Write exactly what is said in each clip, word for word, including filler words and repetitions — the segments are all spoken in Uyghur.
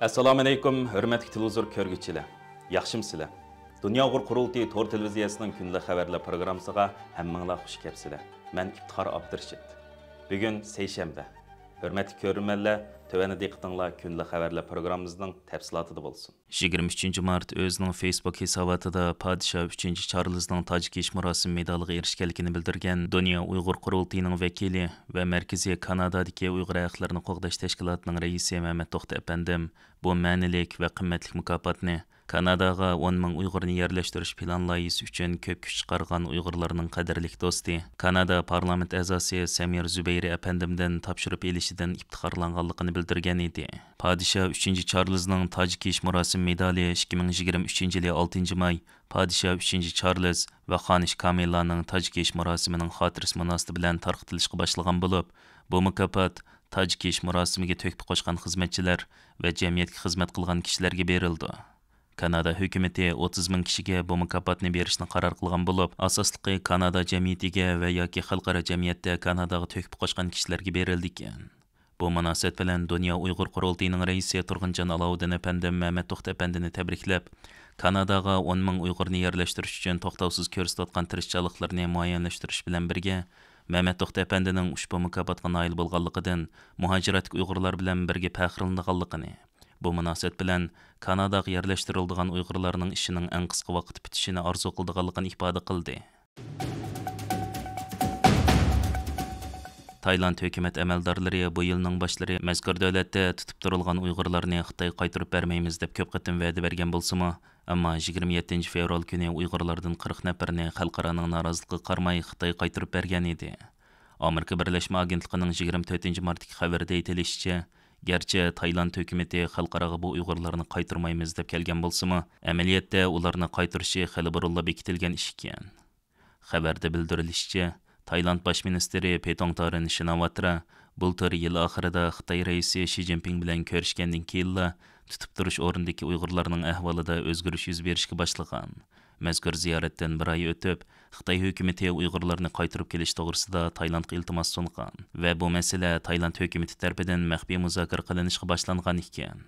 ئەسسالامۇئەلەيكۇم، ھۆرمەتلىك تېلېۋىزور كۆرگۈچىلەر. ياخشىمۇسىلەر؟ دۇنيا ئۇيغۇر قۇرۇلتىيى تور تېلېۋىزىيەسىنىڭ كۈندىلىك خەۋەرلەر پروگراممىسىغا ھەممىڭلار خۇش كەپسىلەر. مەن ئىپتىخار ئابدۇرېشىت. بۈگۈن سەيشەنبە. ھۆرمەتلىك كۆرۈرمەنلەر، تۆۋەندە دىققىتىڭلار كۈندىلىك خەۋەرلەر پروگراممىمىزنىڭ تەپسىلاتىدا بولسۇن. يىگىرمە ئۈچىنچى مارت ئۆزىنىڭ فېيسبۇك ھېساباتىدا پادىشاھ ئۈچىنچى چارلىزنىڭ تاجكېيىش مۇراسىمى مېدالىغا ئېرىشكەنلىكىنى بىلدۈرگەن دۇنيا ئۇيغۇر قۇرۇلتىيىنىڭ ۋەكىلى ۋە مەركىزىي كانادادىكى ئۇيغۇر ھەقلىرىنى قوغداش تەشكىلاتىنىڭ رەئىسى مەمەت توختى ئەپەندىم بۇ مەنىلىك ۋە قىممەتلىك مۇكاپاتنى كاناداغا ئون مىڭ ئۇيغۇرنى يەرلەشتۈرۈش پىلان لايىھىسى ئۈچۈن كۆپ كۈچ چىقارغان ئۇيغۇرلارنىڭ قەدىرلىك دوستى، كانادا پارلامېنت ئەزاسى سەمىر زۇبەيرى ئەپەندىمدىن تاپشۇرۇپ ئېلىشىدىن ئىپتىخارلانغانلىقىنى بىلدۈرگەن ئىدى. پادىشاھ ئۈچىنچى چارلىزنىڭ تاج كىيىش مۇراسىم مېدالى ئىككى مىڭ يىگىرمە ئۈچىنچى يىلى ئالتىنچى ماي، پادىشاھ ئۈچىنچى چارلىز ۋە خانىش كامىلانىڭ تاج كىيىش مۇراسىمىنىڭ خاتىرىسى مۇناسىۋىتى بىلەن تارقىتىلىشقا باشلىغان بولۇپ، بۇ مۇكاپات تاج كىيىش مۇراسىمىگە تۆھپە قوشقان خىزمەتچىلەر ۋە جەمئىيەتكە خىزمەت قىلغان كىشىلەرگە بېرىلىدۇ. كانادا ھۆكۈمىتى ئوتتۇز مىڭ كىشىگە بۇ مۇكاپاتنى بېرىشنى قارار قىلغان بولۇپ، ئاساسلىقى كانادا جەمئىيىتىگە ۋە ياكى خەلقئارا جەمئىيەتتە كاناداغا تۆھپە قوشقان كىشىلەرگە بېرىلىدىكەن. بۇ مۇناسىۋەت بىلەن دۇنيا ئۇيغۇر قۇرۇلتىيىنىڭ رەئىسى تۇرغۇنجان ئالاۋۇدىن ئەپەندىم مەمەت توختى ئەپەندىنى تەبرىكلەپ، كاناداغا ئون مىڭ ئۇيغۇرنى يەرلەشتۈرۈش ئۈچۈن توختاۋسىز كۆرسىتىۋاتقان تىرىشچانلىقلىرىنى مۇئەييەنلەشتۈرۈش بىلەن بىرگە، مەمەت توختى ئەپەندىنىڭ ئۇشبۇ مۇكاپاتقا نائىل بولغانلىقىدىن، مۇھاجىرەتتىكى ئۇيغۇرلار بىلەن بىرگە پەخىرلىنىدىغانلىقىنى، بۇ مۇناسىۋەت بىلەن كاناداغا يەرلەشتۈرۈلىدىغان ئۇيغۇرلارنىڭ ئىشىنىڭ ئەڭ قىسقا ۋاقىتتا پۈتۈشىنى ئارزۇ قىلىدىغانلىقىنى ئىپادە قىلدى. تايلاند ھۆكۈمەت ئەمەلدارلىرى بۇ يىلنىڭ باشلىرى مەزكۇر دۆلەتتە تۇتۇپ تۇرۇلغان ئۇيغۇرلارنى خىتايغا قايتۇرۇپ بەرمەيمىز دەپ كۆپ قېتىم ۋەدە بەرگەن بولسىمۇ، ئەمما يىگىرمە يەتتىنچى فېۋرال كۈنى ئۇيغۇرلاردىن قىرىق نەپىرىنى خەلقئارانىڭ نارازىلىقىغا قارىماي خىتايغا قايتۇرۇپ بەرگەن ئىدى. ئامېرىكا بىرلەشمە ئاگېنتلىقىنىڭ يىگىرمە تۆتىنچى مارتتىكى خەۋىرىدە ئېيتىلىشىچە، گەرچە تايلاند ھۆكۈمىتى خەلقئاراغا بۇ ئۇيغۇرلارنى قايتۇرمايمىز دەپ كەلگەن بولسىمۇ، ئەمەلىيەتتە ئۇلارنى قايتۇرۇشى خېلى بۇرۇنلا بېكىتىلگەن ئىش ئىكەن. خەۋەردە بىلدۈرۈلۈشىچە، تايلاند باش مىنىستىرى پېتوڭتارىن شىناۋاترا بۇلتۇر يىل ئاخىرىدا خىتاي رەئىسى شى جىنپىڭ بىلەن كۆرۈشكەندىن كېيىنلا، تۇتۇپ تۇرۇش ئورنىدىكى ئۇيغۇرلارنىڭ ئەھۋالىدا ئۆزگىرىش يۈز بېرىشكە باشلىغان. مەزكۇر زىيارەتتىن بىر ئاي ئۆتۈپ، خىتاي ھۆكۈمىتى ئۇيغۇرلارنى قايتۇرۇپ كېلىش توغرىسىدا تايلاندقا ئىلتىماس سۇنغان ۋە بۇ مەسىلە تايلاند ھۆكۈمىتى تەرىپىدىن مەخپىي مۇزاكىرە قىلىنىشقا باشلانغان ئىكەن.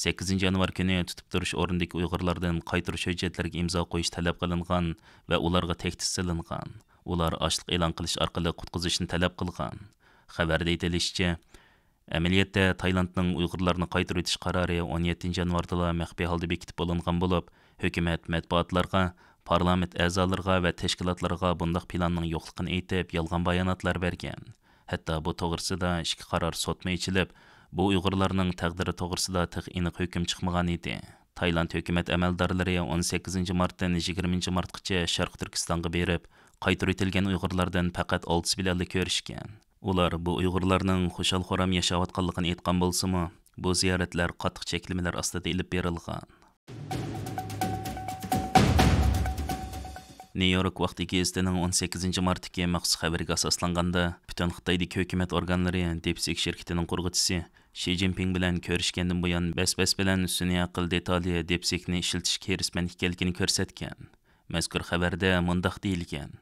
سەككىزىنچى يانۋار كۈنى تۇتۇپ تۇرۇش ئورنىدىكى ئۇيغۇرلاردىن قايتۇرۇش ھۆججەتلىرىگە ئىمزا قويۇش تەلەپ قىلىنغان ۋە ئۇلارغا تەھدىت سېلىنغان. ئۇلار ئاشلىق ئېلان قىلىش ئارقىلىق قۇتقۇزۇشنى تەلەپ قىلغان. خەۋەردە ئېيتىلىشىچە، ئەمەلىيەتتە تايلاندنىڭ ئۇيغۇرلارنى قايتۇرۇۋېتىش قارارى ئون يەتتىنچى يانۋاردىلا مەخپىي ھالدا بېكىتىپ بولۇنغان بولۇپ، ھۆكۈمەت مەتبۇئاتلارغا پارلامېنت ئەزالىرىغا ۋە تەشكىلاتلارغا بۇنداق پىلاننىڭ يوقلۇقىنى ئېيتىپ، يالغان باياناتلار بەرگەن. ھەتتا بۇ توغرىسىدا ئىككى قارار سوتمۇ ئېچىلىپ، بۇ ئۇيغۇرلارنىڭ تەقدىرى توغرىسىدا تېخى ئېنىق ھۆكۈم چىقمىغان ئىدى. تايلاند ھۆكۈمەت ئەمەلدارلىرى ئون سەككىزىنچى مارتتىن يىگىرمىنچى مارتقىچە شەرقىي تۈركىستانغا بېرىپ، قايتۇرۇۋېتىلگەن ئۇيغۇرلاردىن پەقەت ئالتىسى بىلەنلا كۆرۈشكەن. ئۇلار بۇ ئۇيغۇرلارنىڭ خۇشال-خۇرام ياشاۋاتقانلىقىنى ئېيتقان بولسىمۇ، بۇ زىيارەتلەر قاتتىق چەكلىمىلەر ئاستىدا ئېلىپ بېرىلغان. نيۇ يورك ۋاقتى گېزىتىنىڭ ئون سەككىزىنچى مارتتىكى مەخسۇس خەۋىرىگە ئاساسلانغاندا، پۈتۈن خىتايدىكى ھۆكۈمەت ئورگانلىرى دېپسىك شىركىتىنىڭ قۇرغۇچىسى شى جىنپىڭ بىلەن كۆرۈشكەندىن بۇيان، بەس-بەس بىلەن سۈنئىي ئەقىل دېتالى دېپسىكنى ئىشلىتىشكە ھېرىسمەندلىك ئىكەنلىكىنى كۆرسەتكەن. مەزكۇر خەۋەردە مۇنداق دېيىلگەن: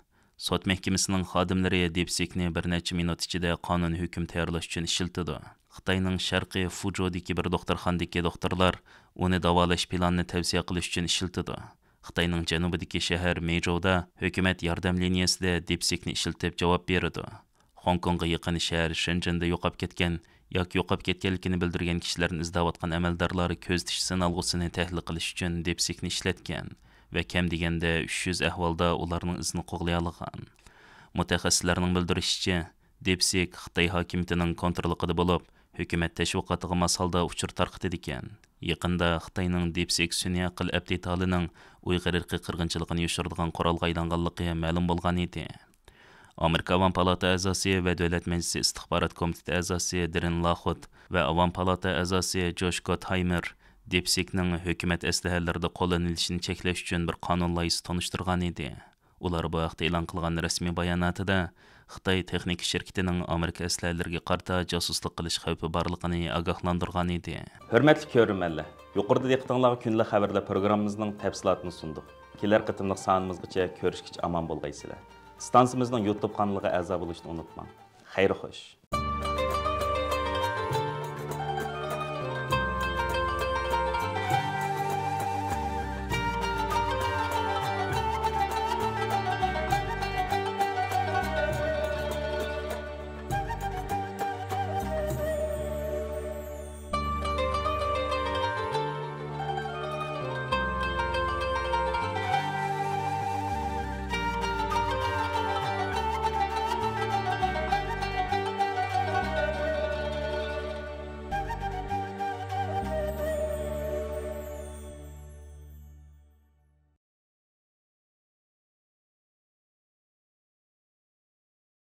سوت مەھكىمىسىنىڭ خادىملىرى دېپسىكنى بىر نەچچە مىنۇت ئىچىدە قانۇنىي ھۆكۈم تەييارلاش ئۈچۈن ئىشلىتىدۇ. خىتاينىڭ شەرقىي فۇجودىكى بىر دوختۇرخانىدىكى دوختۇرلار ئۇنى داۋالاش پىلانىنى تەۋسىيە قىلىش ئۈچۈن ئىشلىتىدۇ. خىتاينىڭ جەنۇبىدىكى شەھەر مېيجوۋدا ھۆكۈمەت ياردەم لىنىيەسىدە دېپسىكنى ئىشلىتىپ جاۋاب بېرىدۇ. خوڭكوڭغا يېقىن شەھەر شېنجېندە يوقاپ كەتكەن ياكى يوقاپ كەتكەنلىكىنى بىلدۈرگەن كىشىلەرنى ئىزدەۋاتقان ئەمەلدارلار كۆزىتىش سىنالغۇسىنى تەھلىل قىلىش ئۈچۈن دېپسىكنى ئىشلەتكەن ۋە كەم دېگەندە ئۈچ يۈز ئەھۋالدا ئۇلارنىڭ ئىزىنى قوغلىيالىغان. مۇتەخەسسىسلەرنىڭ بىلدۈرۈشىچە، دېپسىك خىتاي ھاكىمىيىتىنىڭ كونتروللۇقىدا بولۇپ، ھۆكۈمەت تەشۋىقاتىغا ماس ھالدا ئۇچۇر تارقىتىدىكەن. يېقىندا خىتاينىڭ دېپسىك سۈنئىي ئەقىل ئەپ دېتالىنىڭ ئۇيغۇر ئىرقىي قىرغىنچىلىقىنى يوشۇرىدىغان قورالغا ئايلانغانلىقى مەلۇم بولغان ئىدى. ئامېرىكا ئاۋام پالاتا ئەزاسى ۋە دۆلەت مەجلىسى ئىستىخبارات كومىتېتى ئەزاسى دېرېن لاخود ۋە ئاۋام پالاتا ئەزاسى جوش گوتھايمېر دېپسىكنىڭ ھۆكۈمەت ئەسلىھەلىرىدە قوللىنىلىشىنى چەكلەش ئۈچۈن بىر قانۇن لايىھىسى تونۇشتۇرغان ئىدى. ئۇلار بۇ ھەقتە ئېلان قىلغان رەسمىي باياناتىدا خىتاي تېخنىكا شىركىتىنىڭ ئامېرىكا ئەسلىھەلىرىگە قارىتا جاسۇسلۇق قىلىش خەۋپى بارلىقىنى ئاگاھلاندۇرغان ئىدى. ھۆرمەتلىك كۆرۈرمەنلەر، يۇقىرىدا دىققىتىڭلارغا كۈندىلىك خەۋەرلەر پروگراممىمىزنىڭ تەپسىلاتىنى سۇندۇق. كېلەر قېتىملىق سانىمىزغىچە كۆرۈشكىچە ئامان بولغايسىلەر. ئىستانسىمىزنىڭ يۇتۇب قانىلىغا ئەزا بولۇشنى ئۇنتۇماڭ. خەير خوش.